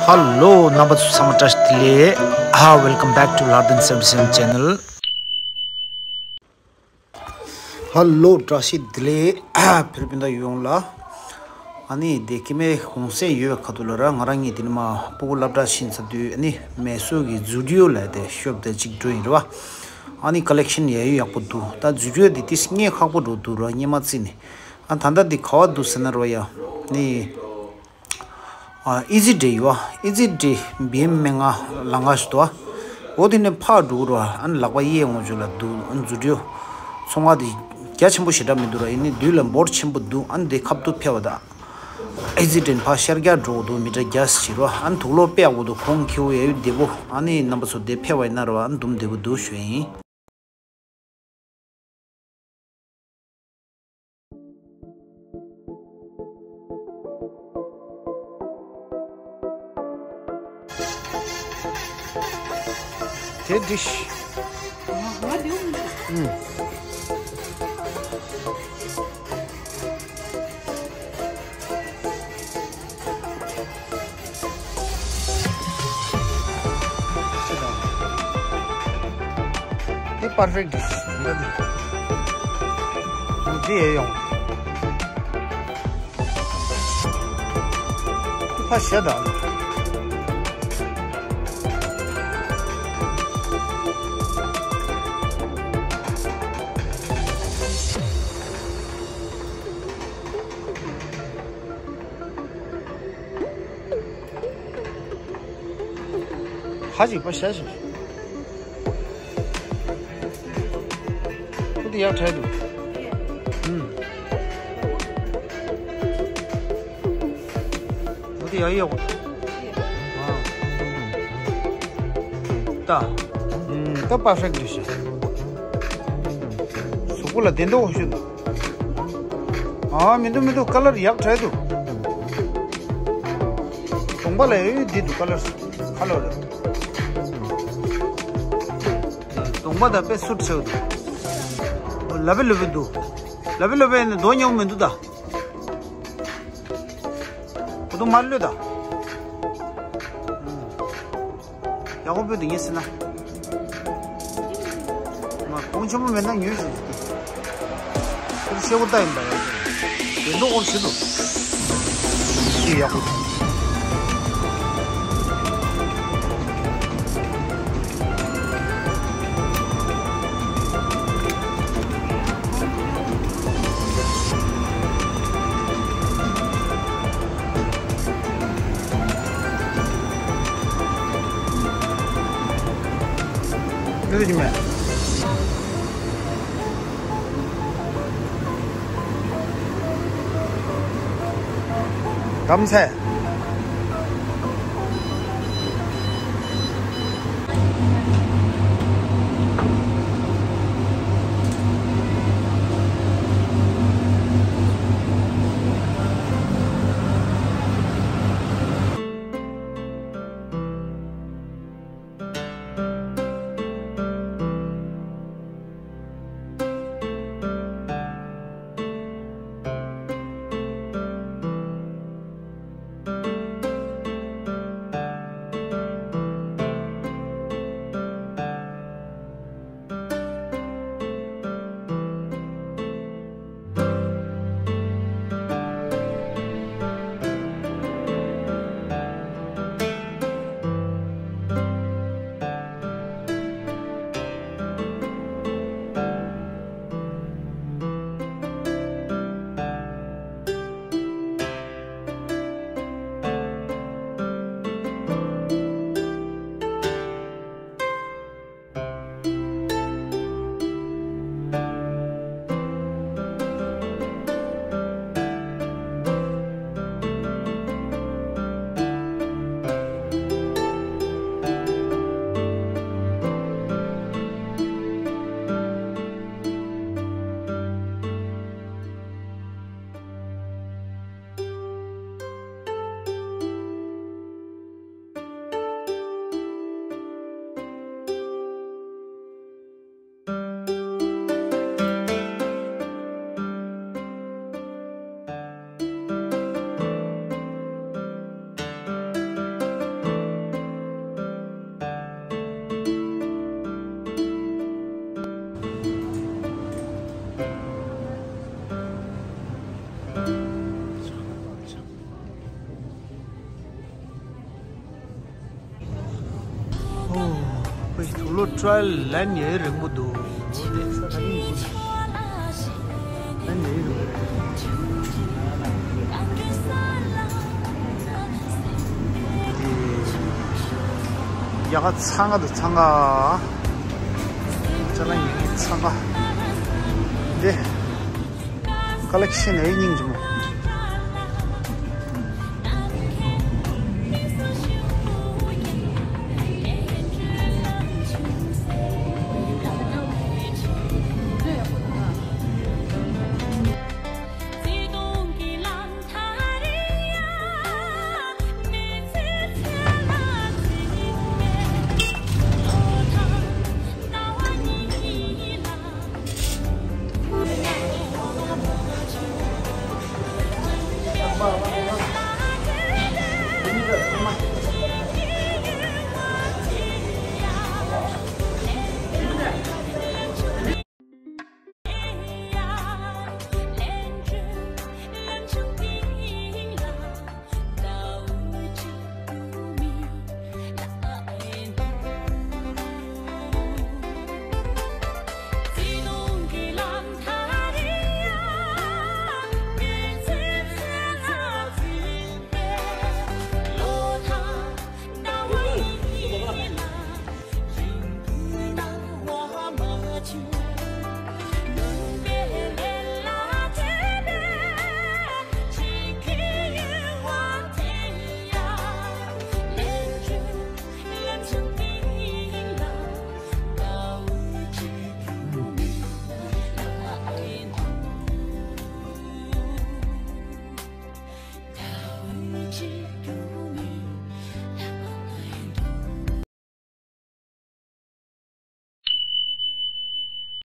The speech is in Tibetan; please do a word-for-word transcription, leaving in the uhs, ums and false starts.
ཧ་ལོ། རྣམ་པ་ཚོ་ཚང་མ་བཀྲ་ཤིས་བདེ་ལེགས། ཨ། Welcome back to Lardhan seventy seven channel. ཧ་ལོ། བཀྲ་ཤིས་བདེ་ལེགས། བོད་རིགས་སྤུན་ཟླ་ཡོངས་ལ། ཨ་ནི་དེ་སྐྱེ་དམན་གུང་སེང་ཡོད་པའི་ཁ་ཐུག་ལ་ར། ང་རང་གཉིས་དེ་ནས་མར་སྤུ་གུ་སློབ་གྲྭ་ཕྱིན་ཚར་དུས། ཨ་ནི་མེ་སོར་གྱི་ཛུ་ཌི་ཡོ་ལབ་དེ་ཤོབ་དེ་གཅིག་འགྲོ་ཡིན་རེད་པ། ཨ་ནི་ཀ་ལེག་ཤན་ཡ་ཡོ་ཡག་པོ་འདུག་ད་ཛུ་ཌི་ཡོ་དེ་ཏིས་རྙེད་ཁག་པོ་འགྲོ་འདུག་ར། སྔོན་མ་བརྩིས་ནས། ཨ། ད་ལྟ་འདི་ག་པར་འདུག་ཟེར་ན་རོ་ཡ། ནི། ཨ། ཨི་ཛི་ཌི་ཡོད་ཨ། ཨི་ཛི་ཌི་བི་ཨེམ་མན་ལྔ་ལང་ཀ་ཞིག་འདུག་ཨ། འོ་དེ་ནས་ཕར་འགྲོ་རོ། ཨ་ནི་ལག་པ་གཡས་ངོས་ཕྱོགས་ལ་འདུག་ཨ་ནི་ཛུ་ཌི་ཡོ། ཚོང་ཁང་དེ་རྒྱ་ཆེན་པོ་ཞེ་དྲག་མི་འདུག་ར། ཡིན་ནའི་མདུན་ལ་འབོར་ཆེན་པོ་འདུག་ཨ་ནི་དེ་ཁ་ཐུག་ཕེབས་པ་དང་། ཨི་ཛི་ཌི་ནས་ཕར་ཤར་རྒྱག་འགྲོ་འདུག་མི་ཊར་བརྒྱ་ཞིག་རོ། ཨ་ནི་དུག་ལོག་དཔེ་ཡག་པོ་འདུག་གོང་ཁེ་པོ་ཡ་ཡོ་བདེ་པོ། ཨ་ནི་རྣམ་པ་ཚོ་དེ་ཕེབས་པ་ཡིན་ན་རོ། ཨ་ནི་འདུག་བདེ་པོ་འདུག་ཞུ་ཡ་ཡིན། དེ་འགྲིག་ཨུམ། དེ་པར་ཕེག་ཊི་རེད། འདི་ཡས་ཡོང་། ཁོ་ཕར་བཞག་དང་། ཁ་ཅིག་པ་ཤ་ཞིག་ཁོ་དེ་ཡག་དྲགས་འདུག་ཨུམ། ཁོ་དེ་ཡག་ཡོད། ཨ། ད། ཨུམ། ད་པར་ཕེག་ཊི་རེད་ཤག་གཟུགས་པོ་ལ་བདེ་མདོག་ཤོས་འདུག་ཨ། མི་འདུག་མི་འདུག་ཀ་ལར་ཡག་དྲགས་འདུག་གདོང་པ་ལ་ཡོད་འདི་འདུག་ཀ་ལར། ཁ་ལོ་རེད། གདོང་པ་དང་དཔེ་སུ་ཊི་བྱེད་འདུག་ལ་བེ་ལ་བེ་འདུག་ལ་བེ་ལ་བེ་ནི་མདོག་ཉེས་པོ་མི་འདུག་ད། ཁོ་ཐུག་མར་གློད་ད། ཡག་པོ་སྤོས་འདུག་ངས་ཟེར་ན། མ་གོང་ཆེན་པོ་མེད་ན་ཉོས་ཤིག་ཁོ་ཤེལ་སྒོ་ལྟ་ཡིན་པ་ཡག་པོ། དེ་མདོག་ཁོ་ཞིག་འདུག་ཅི་ཡག་པོ་འདུག་འདི་ཅི་མེད། དམ་ཚད། ལོ་ཊ་ར་ཡལ་ལན་ཡ་ཡི་རིང་པོ་འདུག་འོ་དེ་ས་ད་རིང་འདུག་ལན་ཡ་ཡི་རིང་པོ་རེད། ཡ་ག་ཚང་ག་དུ་ཚང་ག་ཅ་ལག་ཡིན་ཚང་ག་འདི་ཀ་ལེག་ཤན་ཡ་ཡི་སྙིང་རྗེ་མོ།